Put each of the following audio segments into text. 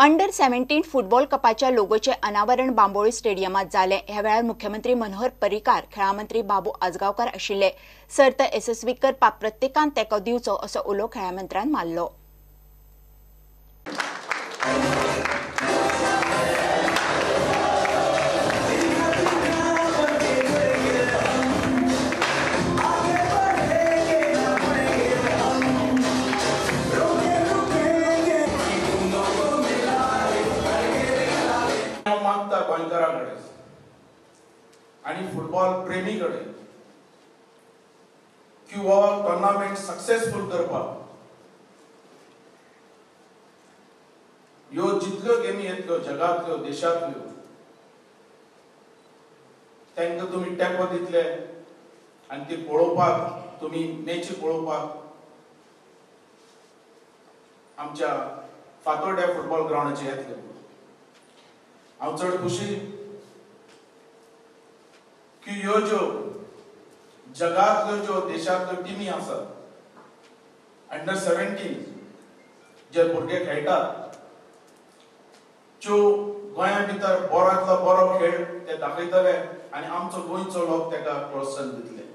Under 17 football कपाच्या लोगोचे अनावरण बांबोळी स्टेडियमात जालें. ह्या वेळार मुख्यमंत्री मनोहर पर्रीकार, खेळां मंत्री बाबू आजगांवकार आशिल्ले. सर्त येसस्वी करपाक प्रत्येकान तेंको दिवचो असो उलो खेळां मंत्र्यान मारलो. आणि फुटबॉल प्रेमी कडेन की हो टुर्नामेंट सक्सेसफुल करपाक ह्यो जितल्यो गेमी येतल्यो जगांतल्यो देशांतल्यो तांकां तुमी तेंको दितले आनी ती पळोवपाक तुमी मॅची पळोवपाक आमच्या फातोड्ड्या फुटबॉल ग्रावंडाचेर येतले. हांव चड खुशी की ह्यो ज्यो जगांतल्यो ज्यो देशांतल्यो टिमी आसात अंडर 17 जे भुरगे खेळटात ज्यो गोंया भितर बरोतलो बरो खेळ ते दाखयतले आनी आमचो गोंयचो लोक ताका प्रोत्साहन दितले.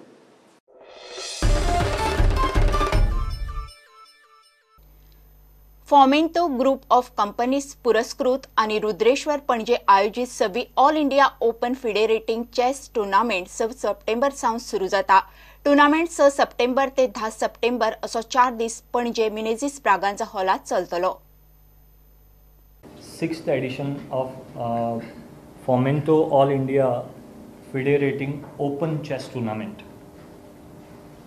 फॉमेंतो ग्रुप ऑफ कंपनीज पुरस्कृत आणि रुद्रेश्वर पणजे आयोजित सवी all India open FIDE rating chess tournament 6 September सावन सुरू जाता. टुर्नामेंट 6 सप्टेंबर ते 10 सप्टेंबर असो 4 दीस Panaji Menezes Braganza हॉलात चलतलो. 6th edition of Fomento all India FIDE rating open chess tournament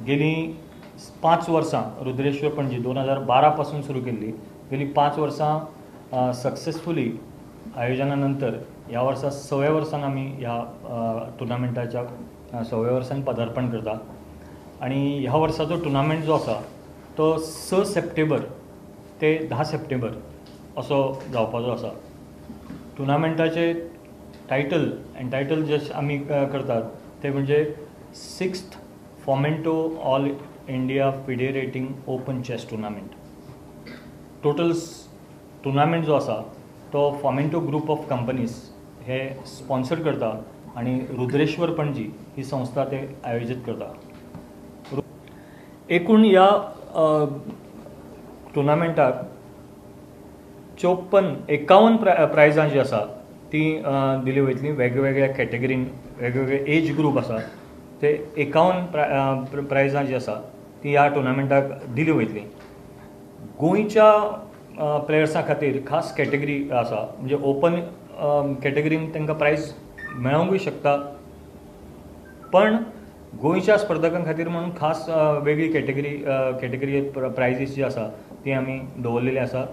गेली 5 वर्सां रुद्रेश्वर पणजी 2012 पासून सुरू केल्ली. गेली 5 वर्सां सक्सेसफुली आयोजना नंतर ह्या वर्सा 6व्या वर्सान आमी ह्या टुर्नामेंटाच्या 6व्या वर्सान पदार्पण करता आनी ह्या वर्साचो टुर्नामेंट जो आसा तो 6 सप्टेंबर ते 10 सप्टेंबर असो जावपाचो आसा. टुर्नामेंटाचे टायटल एन्टायटल जे आमी करतात ते म्हणजे 6th Fomento all India FIDE rating open chess tournament. Total tournament जो आसा तो फॉमेंटो ग्रुप ऑफ कंपनीज हे स्पॉन्सर करता आनी रुद्रेश्वर पणजी ही संस्था ते आयोजीत करता. एकूण ह्या टुर्नामेंटाक 51 प्रायजां जी आसा ती दिली वयतली. वेगवेगळ्या कॅटेगरीन वेगवेगळे एज ग्रूप आसा ते 51 प्रायजां जी आसा ती ह्या टुर्नामेंटाक दिली वयतली. गोंयच्या प्लेयर्सां खातीर खास कॅटेगरी आसा, म्हणजे ओपन कॅटेगरीन तांकां प्रायज मेळोंकूय शकता, पण गोंयच्या स्पर्धकां खातीर म्हणून खास वेगळी कॅटेगरी प्रायजीस जी आसा ती आमी दवरलेली आसा.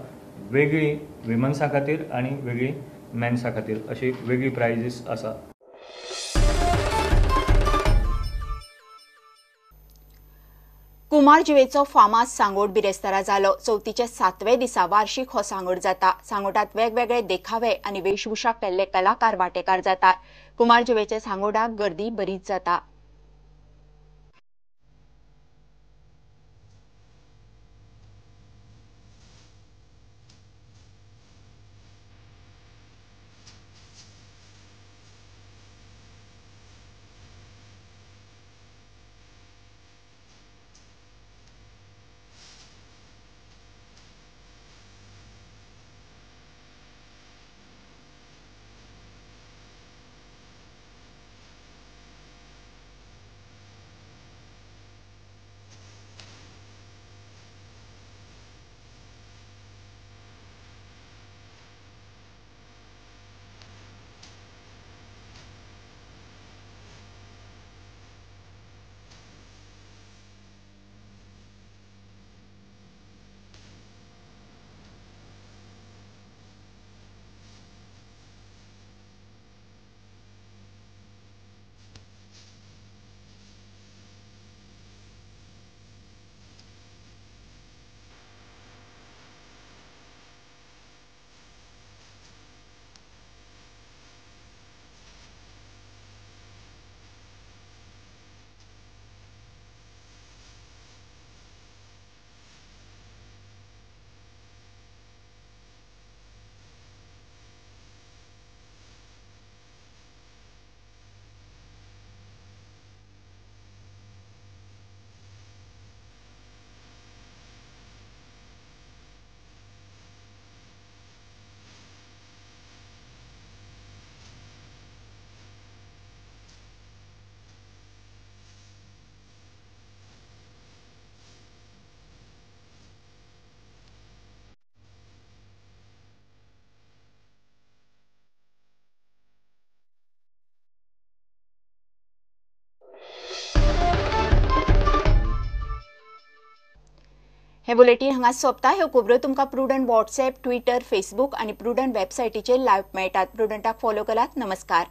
वेगळी विमन्सां खातीर आनी वेगळी मेन्सां खातीर अशी वेगळी प्रायजीस आसा. कुमारजुवेचो फामाद सांगोड बिरेस्तारा जालो. चवथीच्या 7व्या दिसा वार्षिक हो सांगोड जाता. सांगोडात वेगवेगळे देखावे आनी वेशभूषा केल्ले कलाकार वांटेकार जातात. कुमारजुवेच्या सांगोडाक गर्दी बरीच जाता. हे बुलेटीन हांगा सोंपता. ह्यो खबरो तुमकां प्रुडंट वॉट्सएप, ट्विटर, फेसबूक आनी प्रुडंट वेबसायटीचेर लायव्ह मेळटात. प्रुडंटाक फॉलो करात. नमस्कार.